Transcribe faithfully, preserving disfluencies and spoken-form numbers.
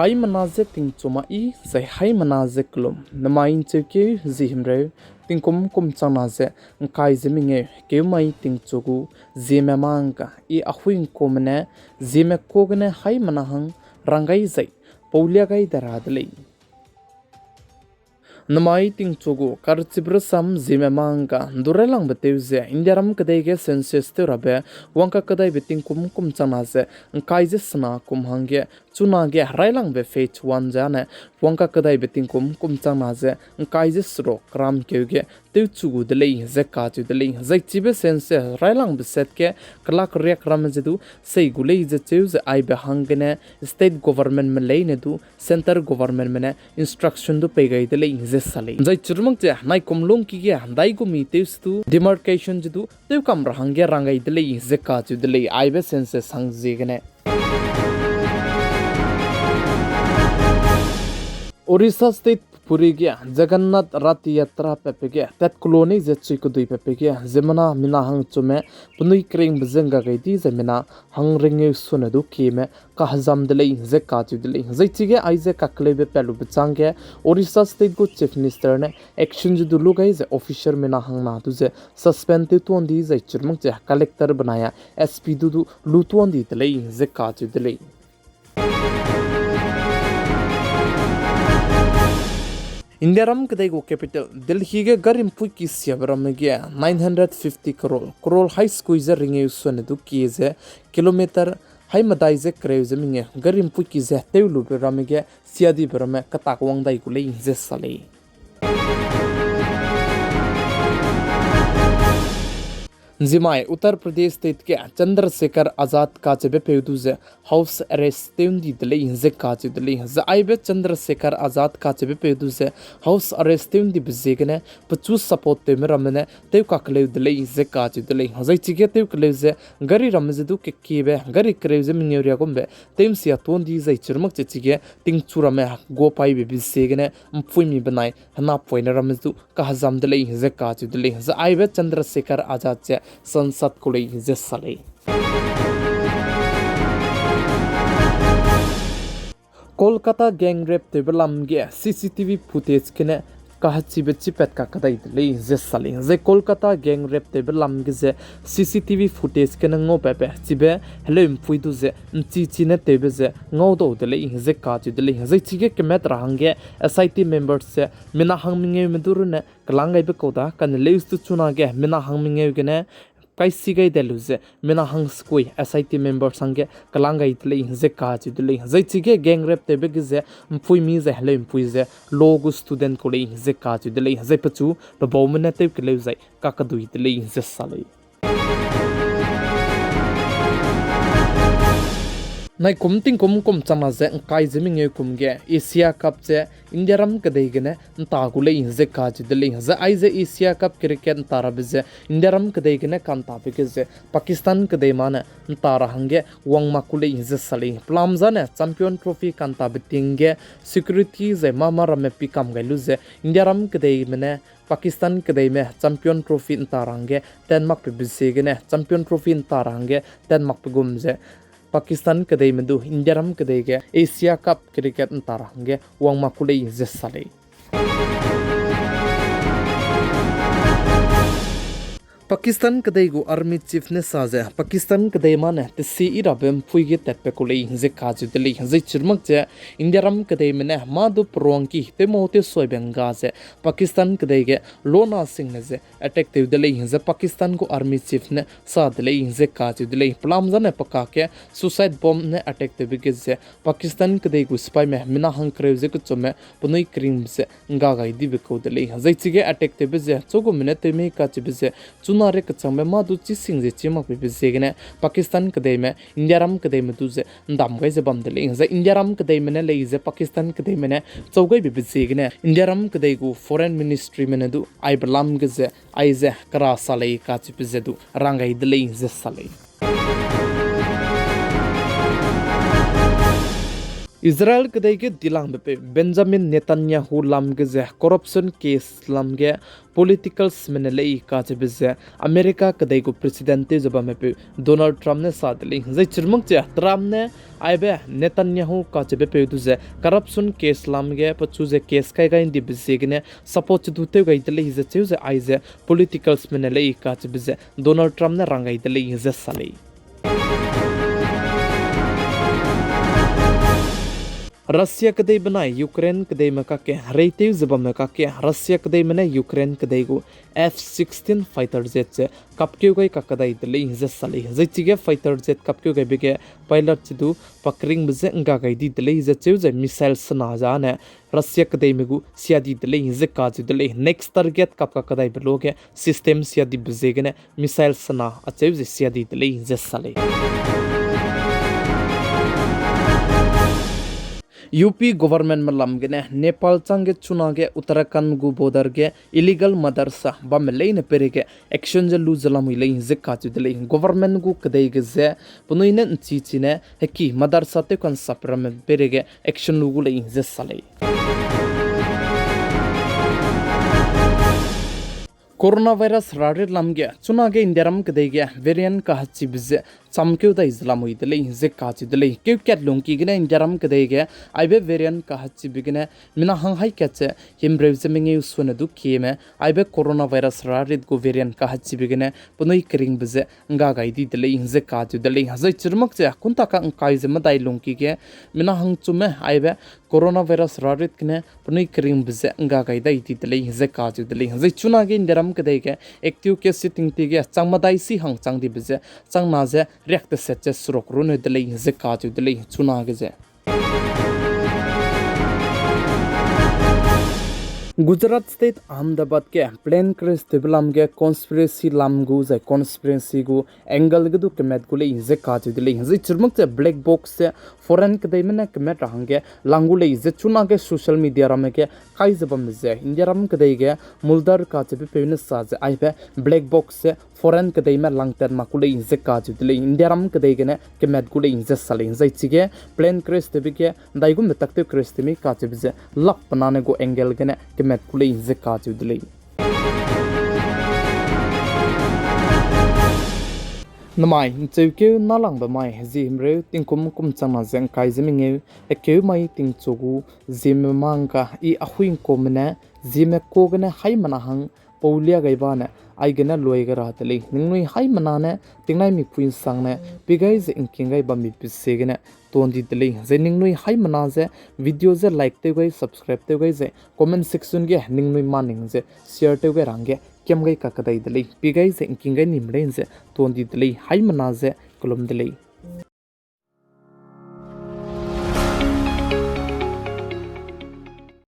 Haimena ze tingchu ma i, zai haimena ze kelum, nemai ’ncheukeu zie himreu, tingkum kum changna ze ’ngkai ze mengeu, keu mai tingchu gu, zieme mangka, i ahui ’ngkume ne, zieme ku gene haimena hang, rang gai zai, paulia gai de ra de lei. Nemai tingchu gu karchibe rasam zieme mangka, ’ndu railangbe tew ze, Indiaram kedei ge census tew rabe, wangkakedaibe tingkum kum changna ze, ’ngkai ze sena kum hangge, chunage railangbe phase one ze âne, wangkakedaibe tingkum kum changna ze, ’ngkai ze seruk keram keu ge, tewchu gu de lei, ze kacheu de lei. Zai chibe census railangbe set ge, kelak riak ramme ze du, sei gu lei ze cheu ze aibe hanggene, state governmentme leine du, centre governmentme ne, instruction du pei gai de lei, ze sa lei. Zai chirmak ze, naikum lungki ge, ’ndaigumi tew se du, demarcation ze du, tewkam ra hangge rang gai de lei, ze kacheu de lei, aibe census hang ziegene. Orissa State Puri ge Jagannath Rath Yatra patbe ge tat kelo nei ze chui kedui patbe ge ziemmena mina hangchume penui keringbe ze ’ngga gai di zai mina hang rengeu sune du kieme kahezam de lei ze kacheu de lei. Zai chige aize kakeleube pat lube chângge Orissa State gu Chief Minister ne action ze du lu gai ze officer mina hangna du ze suspend tew tuan di zai chirmak ze collector benai a S P du du lu tuan di de lei ze kacheu de lei. Indiaram kedei gu capital Delhi ge gari ’mpuiki siabe ramme ge nine hundred fifty crore, crore hai sekui ze rengeu sune du kie ze kilometer hai medai ze kereu ze mengeu gari ’mpuiki ze tew lube ramme ge siadibe ramme katak wang dai gu lei ze sa lei. Nzimai Uttar Pradesh State ge Chandrasekhar Azad kacheube peu du ze house arrest tew ’ndi de lei ze kacheu de lei. Zai aibe Chandrasekhar Azad kacheube peu du ze house arrest tew ’ndibe ziegene pechu support tewme ramme ne tew kakeleu de lei ze kacheu de lei. Zai chige tew keleu ze gari ramme ze du kekiebe gari kereu ze mengeu riagumbe tew ’nsia tuan di zai chirmak che chige tingchu ramme guapaibe be ziegene ’mpuimi benai henapoine ramme ze du kahezam de lei ze kacheu de lei. Zai aibe Chandrasekhar Azad ze sansad ku lei ze sa lei. Kolkata gang rape tewbe lam ge C C T V footage gene kahechibe chipat kakedai de lei ze sa lei. Zai Kolkata gang rape tewbe lam ge ze C C T V footage gene ngaupabe chibe heleu ’mpui du ze ’nchichi ne tewbe ze ngaudau de lei ze kacheu de lei. Zai chige kemat ra hangge S I T members ze mina hang mengeume du runne kelang gaibe kau da kane leus du chunage mina hang mengeu gene kaisi gai de lu ze mina hang sekui S I T members hangge kelang gai de lei ze kacheu de lei. Zai chige gang rape tewbe ge ze ’mpuimi zai heleu ’mpui ze law gu student ku lei ze kacheu de lei. Zai pechu pebaume ne tew keleu zai kakedui de lei ze sa lei. Naikum tingkum kum changna ze ’ngkai ze mengeu kum ge Asia Cup ze Indiaram kedei gene ’nta gu lei ze kacheu de lei. Zai aize Asia Cup cricket ’nta rabe ze Indiaram kedei gene ka'ntabe ge ze Pakistan kedei mâ ne ’nta ra hangge wang mak ku lei ze sa lei. Pelam zane Champion Trophy ka'ntabe ting ge security zai mâ mâ ramme pi kam gai lu ze Indiaram kedeime ne Pakistan kedeime Champion Trophy ’nta ra hangge tat makpebe ziegene Champion Trophy ’nta ra hangge tat makbe gum ze Pakistan kedeime du Indiaram kedei ge Asia Cup cricket ’nta ra hangge wang mak ku lei ze sa lei. Pakistan kedei gu Army Chief ne sa ze Pakistan kedei mâ ne tesi i rabe ’mpui ge tatpat ku lei ze kacheu de lei. Zai chirmak ze Indiaram kedeime ne mâ du peruangki tewmau tewsuaibe ’ngga ze Pakistan kedei ge lona singne ze attack tew de lei ze Pakistan gu Army Chief ne sa de lei ze kacheu de lei. Pelam zane pe kakge suicide bomb ne attack tewbe ge ze Pakistan kedei gu sipaime mina hangkereu ze kechumme penui keringbe ze ’ngga gai dibe kau de lei. Zai chige attack tewbe ze chugume ne tew mei kacheube ze chuna re kechangbe mâ du chî sing ze chî makpebe ziegene Pakistan kedeime Indiaram kedeime du ze ’ndam gai ze bam de lei. Zai Indiaram kedeime ne lei ze Pakistan kedeime ne chau gaibe be ziegene Indiaram kedei gu Foreign Ministryme ne du aibe lam ge ze aize kera sa lei kacheube ze du rang gai de lei ze sa lei. Israel kedei ge dilangbe peu Benjamin Netanyahu lam ge ze corruption case lam ge politicalsme ne lei kacheube ze America kedei gu president tew ze bamme peu Donald Trump ne sa de lei. Zai chirmak che Trump ne aibe Netanyahu kacheube peu du ze corruption case lam ge pechu ze case kai gai ndibe ziegene support che du tew gai de lei ze cheu ze aize politicalsme ne lei kacheube ze Donald Trump ne rang gai de lei ze sa lei. Russia kedei benai Ukraine kedeime kakge hereitew ze bamme kakge Russia kedeime ne Ukraine kedei gu F sixteen fighter jet ze kapkeu gai kakadai de lei ze sa lei. Zai chige fighter jet kapkeu gaibe ge pilot che du pa keringbe je ngga gai di de lei ze cheu ze missile sena zane Russia kedeime gu sia di de lei ze kacheu de lei. Next target kap kakadaibe luage system sia dibe ziegene missile sena acheu ze sia di de lei ze sa lei. U P governmentme lam gene Nepal changge chunage Uttarakhand gu border ge illegal madrasa bamme leine peireige action ze lu ze lamui lei ze kacheu de lei. Government gu kedei ge ze penui ne nchi chine heki madrasa tewkan sapramme peireige action lu gu lei ze sa lei. Coronavirus rarit lam ge chunage Indiaram kedei ge variant kahachibe ze chamkeu dai ze lamui de lei ze kacheu de lei. Keu kat lungki gene Indiaram kedei ge aibe variant kahachibe gene mina hang hai kat ze himreu ze mengeu sune du kieme aibe coronavirus rarit gu variant kahachibe gene penui keringbe ze ngga gai di de lei ze kacheu de lei. Zai chirmak ze kunta ka ngkai ze medai lungki ge mina hangchume aibe coronavirus rarit gene penui keringbe ze ngga gai dai di de lei ze kacheu de lei. Zai chunage Indiaram kedei ge active case tingti ge chang medai si hang chang dibe ze chang na ze riak teset ze seruk rune de lei ze kacheu de lei chunage ze. Gujarat State Ahmedabad ge plane crash tewbe lam ge conspiracy lam gu zai conspiracy gu angle ge du kemat gu lei ze kacheu de lei. Zai chirmak ze black box ze foreign kedeime ne kemat ra hangge lang gu lei ze chunage social media ramme ge kai ze bambe ze Indiaram kedei ge Muldar kacheube peu ne sa ze aibe black box ze foreign kedeime langtat mak gu lei ze kacheu de lei. Indiaram kedei gene kemat gu lei ze sa lei. Zai chige plane crash tewbe ge ndaigumbe taktew crash tewmi kacheube ze lak penane gu angle gene kemat gu lei ze kacheu de lei. Namai, ncheukeu nalangbe mai, zi himreu tingkum kum chang na ze ngkai ze mengeu, hekeu mai tingchu gu, ziemme mangka, i ahui ngkume ne, ziemme ko gene haimena hang, pau lia gai bane, aigene luai gai ra de lei. Ningnui haimena ne, tingnai mipui nsangne, pi gai ze ngking gai bambe pe ziegene, tuan di de lei. Zai ningnui haimena ze, video ze like tew gai, subscribe tew gai ze, comment section ge ningnui maning ze, share tew gai ra hangge, kiam gai kakadai de lei. Pi gai ze ngking gai nim lei ze, tuan di de lei. Haimena ze, kelum de lei.